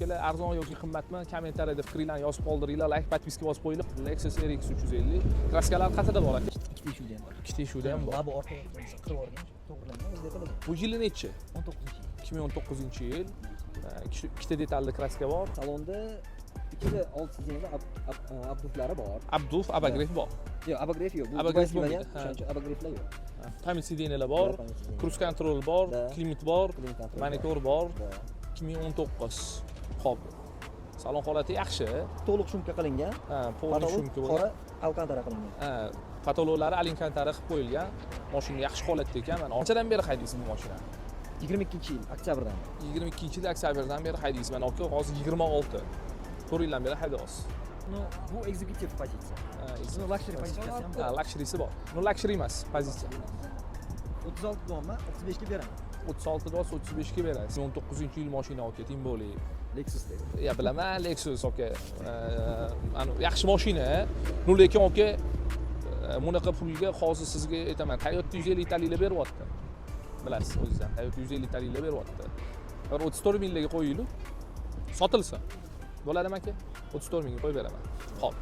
Akalar, arzon yoki qimmatmi, kommentariyada fikringlarni yozib qoldiringlar, layk, подписка bosib qo'yinglar. Lexus RX 350 краска lar qayerda bor, aka? Ikkita eshikda ham bor. Ikkita eshikda ham bor. Mana bu orqa qirib yuborgan, to'g'rilangan, o'zi detal. Bu yili nechi? 19-yil. 2019-yil. Ikkita detalli краска bor. Salonda ikkita old сиденье da обдув lari bor. Обдув, обогрев bor. Yo'q, обогрев yo'q. Bu Обогрев дубайский bo'lmaydi, variant, ha. o'shaning uchun обогрев lar yo'q. Память сиденья lar bor, Да, память сиденья. Круиз контроль bor, Да. климат bor, Климат контроль. Monitor bor. Да. 2019. Xo'p. Salon holati yaxshi. To'liq шумка qilingan. Ha, полный Потолок шумка bo'lgan. Qora alkantara qilingan. Ha, потолок lari alkantara qilib qo'yilgan. Mashina yaxshi holatda ekan. Mana, qanchadan beri haydaysiz bu mashinani? 22-yil oktyabrdan. 22-yil oktyabrdan beri haydaysiz. Mana, aka, hozir 26. 4 yildan beri haydayapsiz. Ну, bu executive pozitsiya. Ha, Buni luxury pozitsiyasi ham bor. Ha, luxurysi bor. Ну, luxury emas, pozitsiya. 36 deyapman, 35 ga beraman. 36 deyapsiz, 35 ga berasiz. 19-yil mashina, aka, тем более. Lexus deydi. Ya, bilaman, Lexus, aka. Anu yaxshi mashina. Ну, lekin, aka, bunaqa pulga hozir sizga aytaman, Toyota 150 taliklar beryapti. Bilasiz o'zingiz ham, Toyota 150 taliklar beryapti. Bir 34 minglarga qo'yaylik. Sotilsa. Bo'ladimi, aka? 34 mingga qo'yib beraman. Xo'p.